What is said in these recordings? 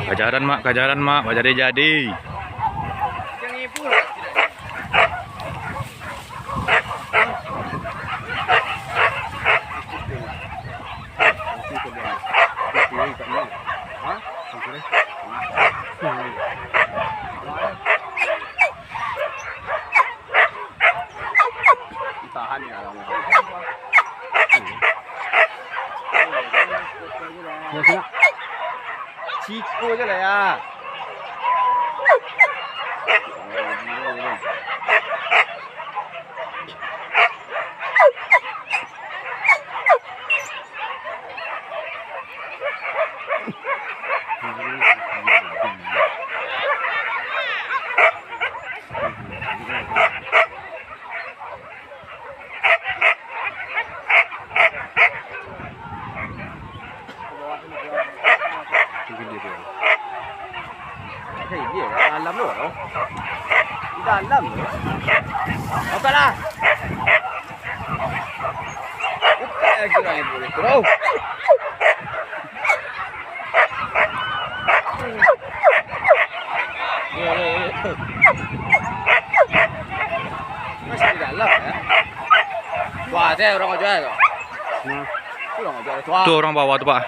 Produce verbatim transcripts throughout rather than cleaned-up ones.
Kajaran, Mak, kajaran, Mak, bajadi-jadi. Tahan ya, lama. Ya, siap. Siko je lah ya. Hei, dia dalam tu, bro. Di dalam tu. Apa lah? Buka lagi orang yang boleh tu, bro. Masih di dalam, ya? Wah, saya orang jual tu. Nah. Tu orang jual tu. Tu orang bawah tu, Pak.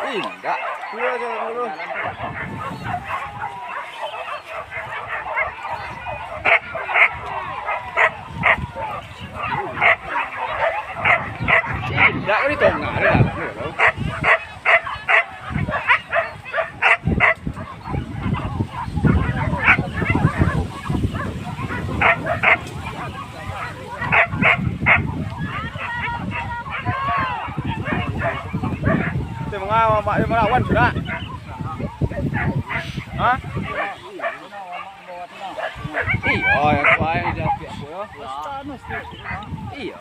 Indak. Dulu aja, dulu. Indak, di tengah ada dalam tu. Dia manga-, mak dia melawan sudah. Ha? Iyo, yang kuat yang jadi apo yo? Iyo.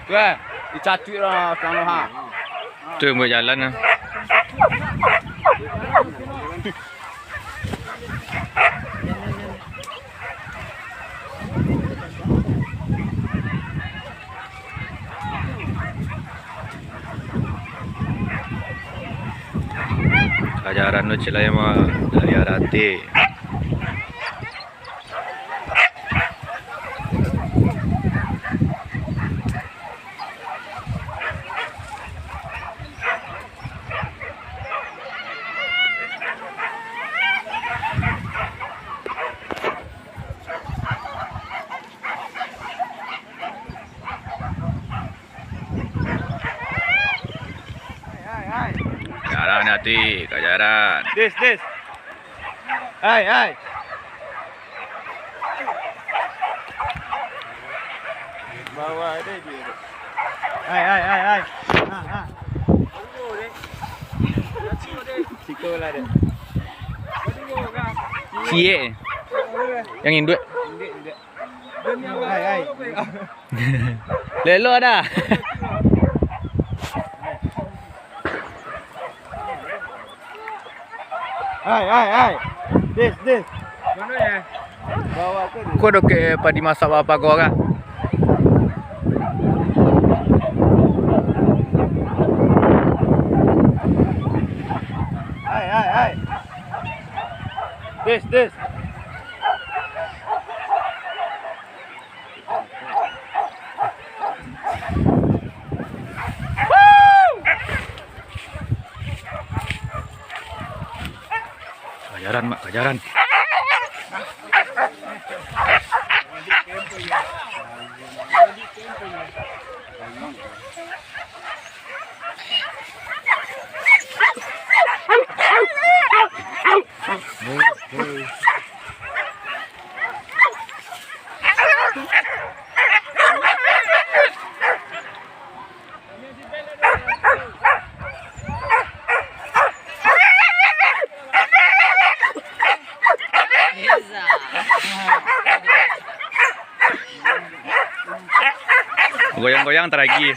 Tu eh, dicatuik lah, tangah ha. Tu yang buat jalan lah. Kajaran tu cilai mah dari arati. Kajaran ati, kajaran. Dis, dis. Hai, hai. Bawa deh dia tu. Hai, hai, hai, hai. Ha, ha. Siko lah dia. Ciek. Yang induak. Hai, hai. Lelo dah. Hai, hai, hai. Dis, dis. Mano ya? Bawa tu, dis. Ko doke padi masak bapa ko kan? Hai, hai, hai. Dis, dis. Kajaran, Mak, kajaran. Goyang-goyang taragi.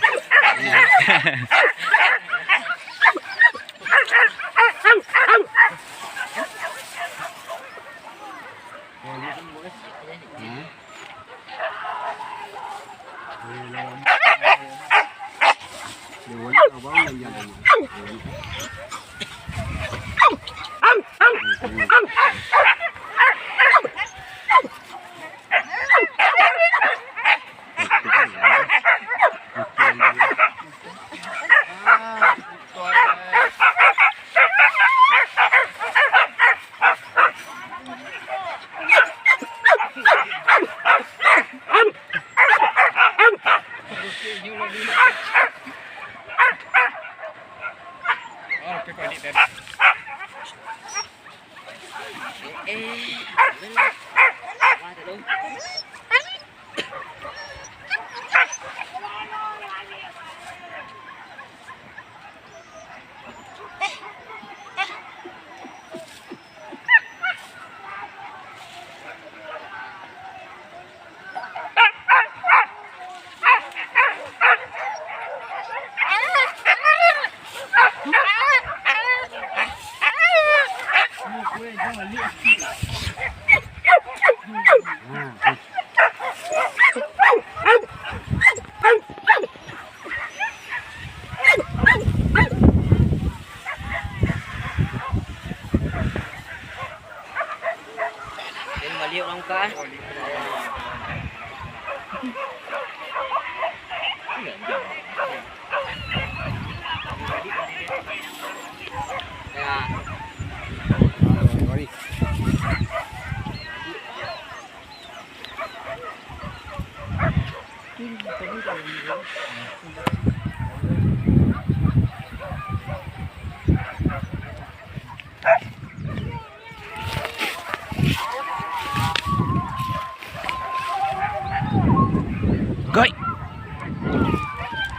Goi.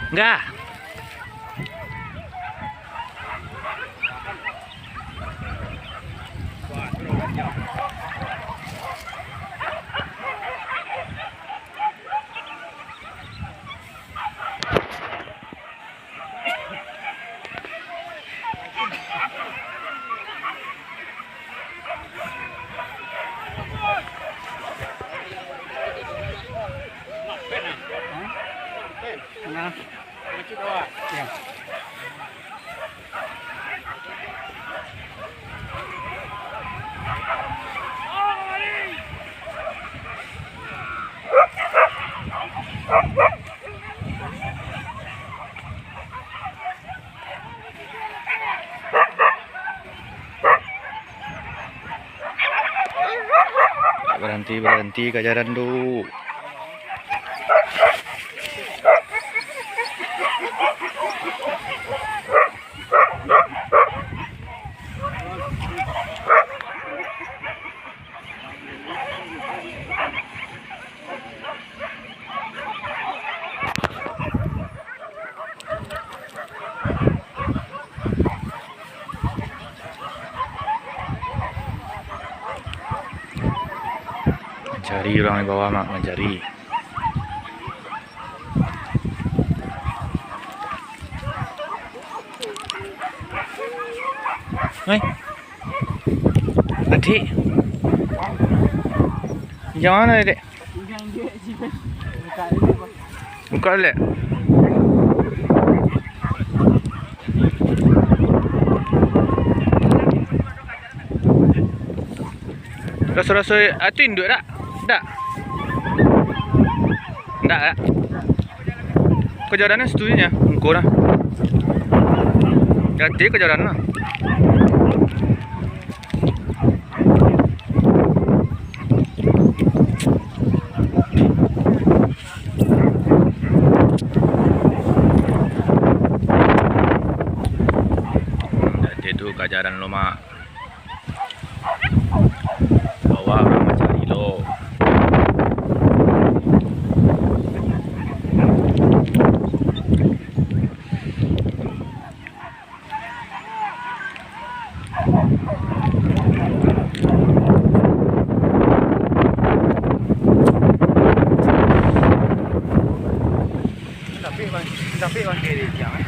Enggak. Nah. Ya. Baranti, baranti ka jalan tu. Mancari urang di bawah, Mak, mancari. Hei. Adik. Macam mana, Dek? Buka dek. Raso-raso atu induak dak? Dak. Dak, dak. Kajaran situ nyo, engko lah. Ganti kajaran lah. Jadi tu kajaran lo, Mak. Bawa urang mancari lo. Tapi bang, tapi bang kiri siang, eh.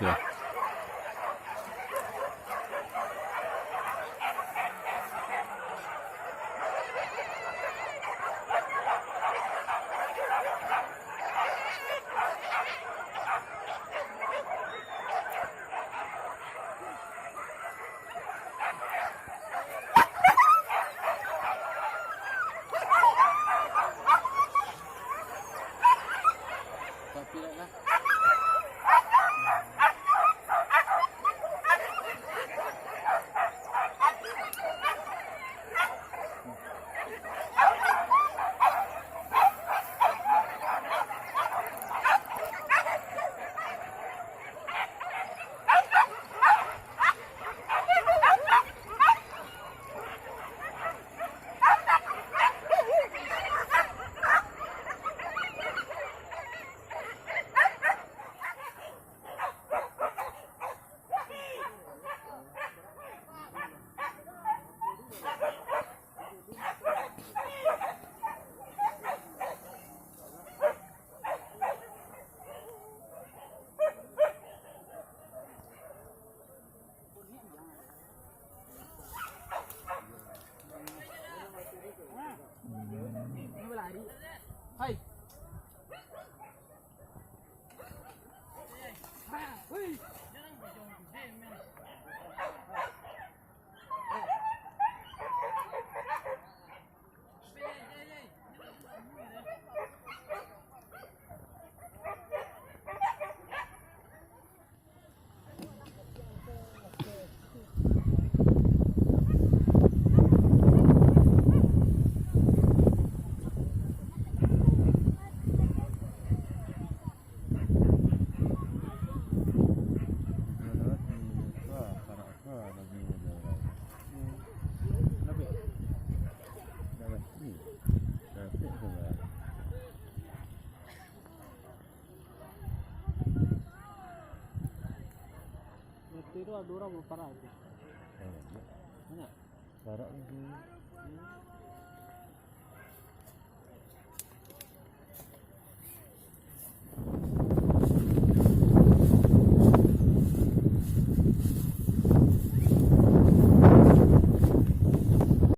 Ya. Itu ado urang baparak tu. Banyak. Parak tu.